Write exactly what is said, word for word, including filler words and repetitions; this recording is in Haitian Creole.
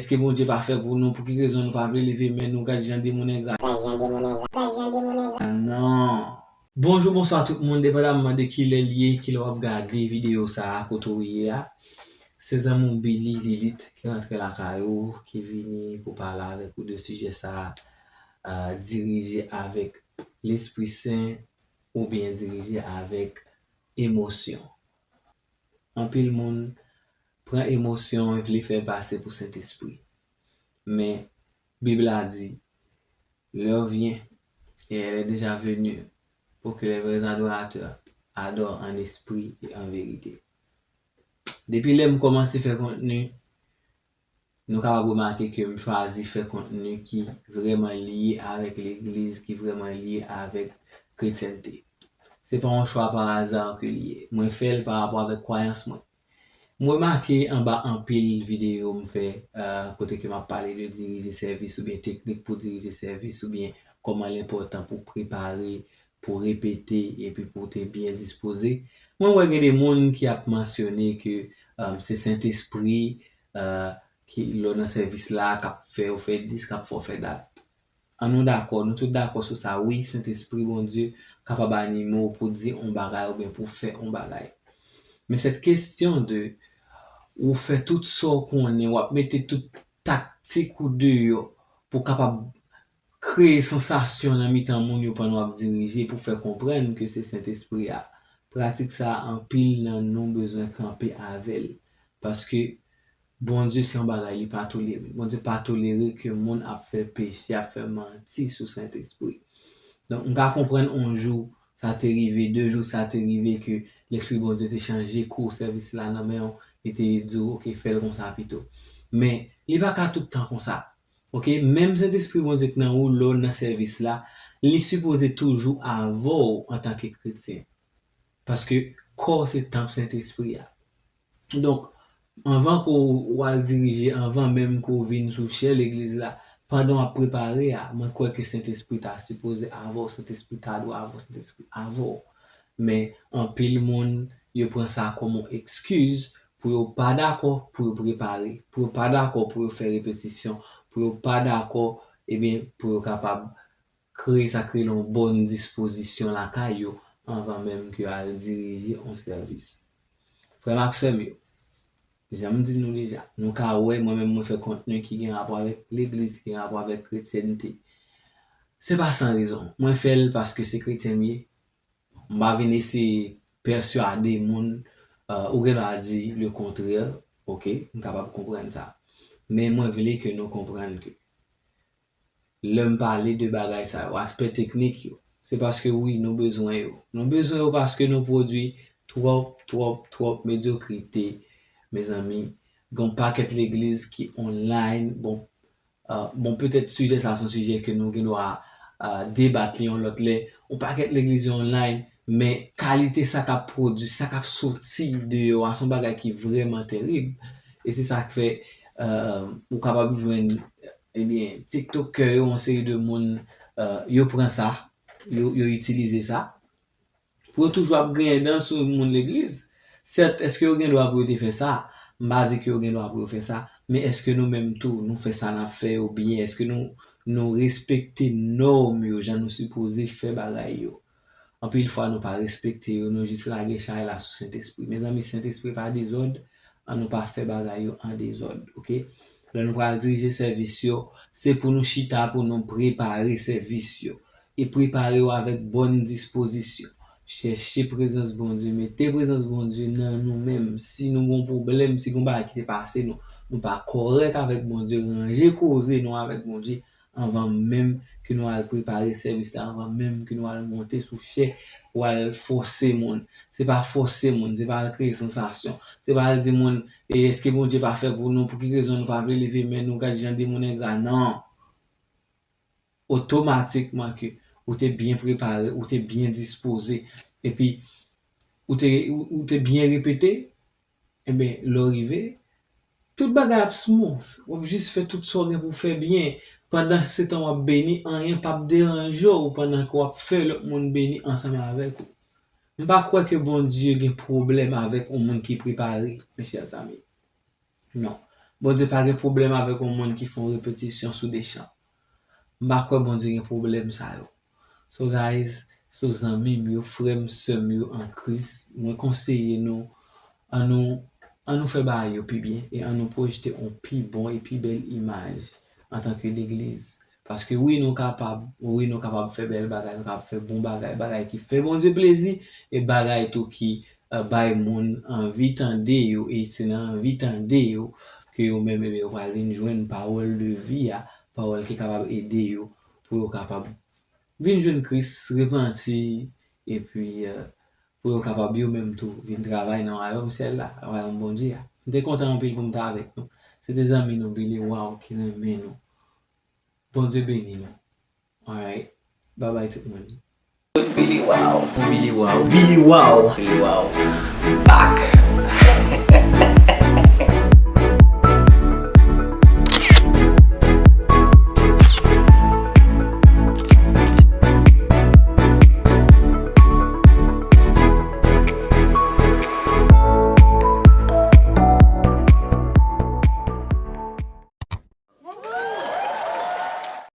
Ke Bondye pa fè pou nou, pou ki rezon nou pa vle leve men nou, gad jan de moun engra. Gad jan de moun engra. Gad jan de moun engra. Non. Bonjou, bonswa tout moun, depandamman de kilè l ye, kilè w ap gade videyo sa a, kote w ye a. Se zanmi w Billy Lilith ki rantre lakay ou, ki vini pou pale avèk ou de sijè sa a, dirije avèk Lespri Sen oubyen dirije avèk emosyon. Anpil moun pran emosyon e vle fè l pase pou Sentespri. Men, Bib la di, L'heure vient, et elle est déjà venue, pour que les vrais adorateurs adorent en esprit et en vérité. Depi lè m kòmanse fè kontni, nou kapab remake ke m chwazi fè kontni ki vrèman lye avèk legliz, ki vrèman lye avèk kretyènte. Se pa yon chwa pa aza ke li ye. Mwen fè l pa rapò avèk kwayans mwen. M remake anba anpil videyo m fè, kote ke m ap pale de dirije sèvis oubyen teknik pou dirije sèvis oubyen kòman l enpòtan pou prepare, pou repete, epi pou te byen dispoze. Mwen wè gen de moun ki ap mansyone ke se Sentespri ki lè w nan sèvis la k ap fè w fè dis, k ap fè w fè dat. An nou dakò, nou tout dakò sou sa. Wi, Sentespri Bondye kapab anime w pou di yon bagay oubyen pou fè yon bagay. Men cette question de ou fè tout sa w konnen, w ap mete tout taktik ou deyò pou kapab kreye sansasyon nan mitan moun yo pandan w ap dirije, pou fè konprann ke se Sentespri a. Pratik sa a, anpil nan nou bezwen kanpe avè l. Paske Bondye se yon bagay li pa tolere. Bondye pa tolere ke moun ap fè peche, ap fè manti sou Sentespri. Donk, m ka konprann yon jou sa te rive, de jou sa te rive ke Lespri Bondye te chanje kou sèvis la nan men w, li te di w, "Oke, fè l konsa pito." Men, li pa ka tout tan konsa. Oke, menm Sentespri Bondye k nan ou lè w nan sèvis la, li sipoze toujou avè w antanke kretyen. Paske kò w se tanp Sentespri a. Donk, anvan ke w al dirije, anvan menm ke w vin sou chè legliz la, pandan w ap prepare a, mwen kwè ke Sentespri ta sipoze avè w, Sentespri ta dwe avè w, Sentespri avè w. Men, anpil moun, yo pran sa kòm yon ekskiz pou yo pa dakò pou yo prepare, pou yo pa dakò pou yo fè repetisyon, pou yo pa dakò, ebyen, pou yo kapab kreye sa k rele yon bòn dispozisyon lakay yo anvan menm ke yo al dirije yon sèvis. Frè m ak sè m yo, jan m di nou deja, nou ka wè mwen menm mwen fè kontni ki gen rapò avèk legliz, ki gen rapò avèk kretyènte. Se pa san rezon. Mwen fè l paske se kretyen m ye. M pa vin eseye pèswade moun, ou gen dwa di le contraire, oke, m kapab konprann sa. Men mwen vle ke nou konprann ke lè m pale de bagay sa yo, aspè teknik yo, se paske wi, nou bezwen yo. Nou bezwen yo paske nou pwodui twòp, twòp, twòp medyokrite, mezanmi. Gen yon pakèt legliz ki online, bon, bon, petèt sijè sa se yon sijè ke nou gen dwa debat li yon lòt lè. Yon pakèt legliz yo online, men kalite sa k ap pwodui, sa k ap soti deyò a, se yon bagay ki vrèman terib. E se sa k fè ou kapab jwenn, ebyen, tiktokè yo, yon seri de moun, yo pran sa, yo, yo itilize sa pou yo toujou ap griyen dan sou moun legliz. Sèt, èske yo gen dwa pou yo te fè sa? M pa di ke yo gen dwa pou yo fè sa, men èske nou menm tou, nou fè sa n ap fè yo byen? Èske nou, nou respekte nòm yo jan nou sipoze fè bagay yo? Anpil fwa, nou pa respekte yo, nou jis lage chay la sou Sentespri. Mezanmi, Sentespri pa dezòd, ann nou pa fè bagay yo an dezòd, oke? Lè nou pral dirije sèvis yo, se pou nou chita, pou nou prepare sèvis yo. E prepare yo avèk bòn dispozisyon. Chèche prezans Bondye, mete prezans Bondye nan nou menm. Si nou gen yon pwoblèm, si gen yon bagay ki te pase nou, nou pa kòrèk avèk Bondye, ranje koze nou avèk Bondye anvan menm ke nou al prepare sèvis la, anvan menm ke nou al monte sou chè pou al fòse moun. Se pa fòse moun, se pa al kreye sansasyon. Se pa al di moun, e èske Bondye pa fè pou nou? Pou ki rezon nou pa vle leve men nou? Gad jan de moun engra. Non. Otomatikman ke ou te byen prepare, ou te byen dispoze, epi ou te, ou, ou te byen repete, enben, lè w rive, tout bagay ap smooth. W ap jis fè tout sa w gen pou w fè byen. Pandan se tan w ap beni, anyen p ap deranje w pandan ke w ap fè lòt moun beni ansanm avèk ou. M pa kwè ke Bondye gen pwoblèm avèk yon moun ki prepare, mes chers amis. Non. Bondye pa gen pwoblèm avèk yon moun ki fè yon repetisyon sou Deschamps. M pa kwè Bondye gen pwoblèm sa yo. So guys, so zanmi m yo, frè m, sè m yo an Kris, mwen konseye nou, an nou, an nou fè bagay yo pi byen e an nou pwojte yon pi bon e pi bèl imaj antanke legliz. Paske wi, nou kapab, wi, nou kapab fè bèl bagay, nou kapab fè bon bagay, bagay ki fè Bondye plezi, e bagay tou ki uh, bay moun anvi tande yo, e se nan anvi tande yo ke yo menm, ebyen, yo pral vin jwenn pawòl de vi a, pawòl ki kapab ede yo pou yo kapab vin jwenn Kris, repanti, epi uh, pou yo kapab yo menm tou vin travay nan wayòm syèl la, wayòm Bondye a. M te kontan anpil pou m ta avèk nou. Se te zanmi nou Billy Wow ki renmen nou. Bondye beni nou. Alright. Bye bye tout moun. Billy Wow. Billy Wow. Billy Wow. Billy Wow. Back.